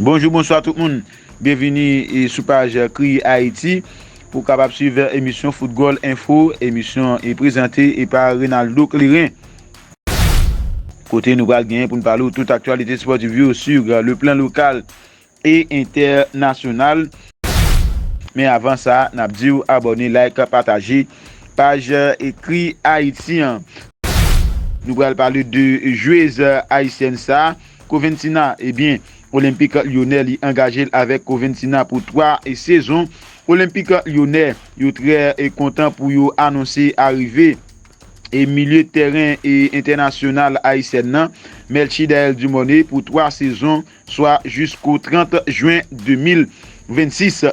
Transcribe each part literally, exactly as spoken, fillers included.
Bonjou, bonswa tout moun. Byenvini e, sou paj Kri Ayiti pou w kapab swiv emisyon Foutgòl Enfo, emisyon e prezante e pa Renaldo Kleren. Kote nou pral genyen pou n pale w tout aktyalite spòtif yo sur le plan local e entènasyonal. Men avan sa, n ap di w abòne, like, pataje paj Kri Ayiti an. Nou pral pale de jwez ayisyèn sa, Coventina. Ebyen, Olympique Lyonnais li angaje l avèk Coventina pou twa sezon. Olympique Lyonnais yo trè kontan pou yo anonse arive e milye tèren e entènasyonal ayisyèn nan, Melchidaël Dumornay, pou twa sezon, swa jisko trant jen de mil vennsis.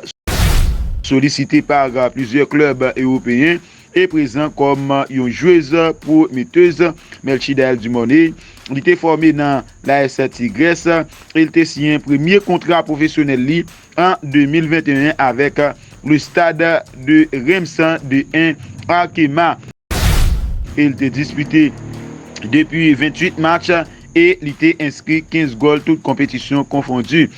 Solisite pa plizyè klèb ewopeyen e prezan kòm yon jwez pwometez, Melchidaël Dumornay, li te fòme nan l'A S Tigres e li te siyen premye kontra pwofesyonèl li an de mil venteyen avèk le Stade de Reims de en Arkema. E li te dispite depi venntuit match e li te enskri kenz gòl, tout konpetisyon konfondi.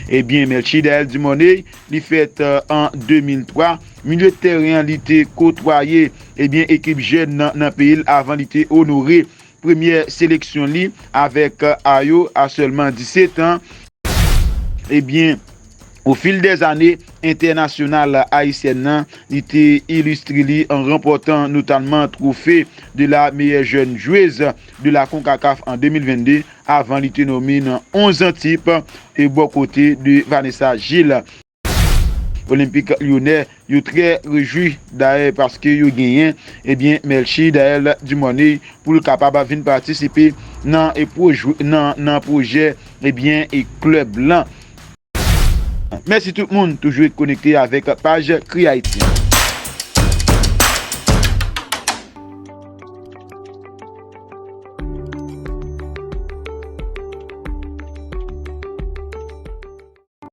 Ebyen, Melchidaël Dumornay, li fèt, euh, an de mil twa. Milye tèren an, li te kotwaye, ebyen, ekip jèn nan, nan peyi l avan li te onore premyè seleksyon li avèk, euh, Ayo a sèlman disèt an. Ebyen, au fil des années, entènasyonal ayisyèn nan, li te ilistre li an ranpòtan notamman twofe de la meilleure jeune joueuse de la CONCACAF an de mil vennde, avan li te nome nan onz tip e bò kote de Vanessa Gilles. Olympique Lyonnais, yo trè rejwi dayè paske yo genyen, ebyen, Melchidaël Dumornay pou l kapab vin patisipe nan, e, pwojè, nan, nan pwojè, ebyen, e, klèb lan. Mèsi tout moun, toujou ret konekte avèk paj Kri Ayiti.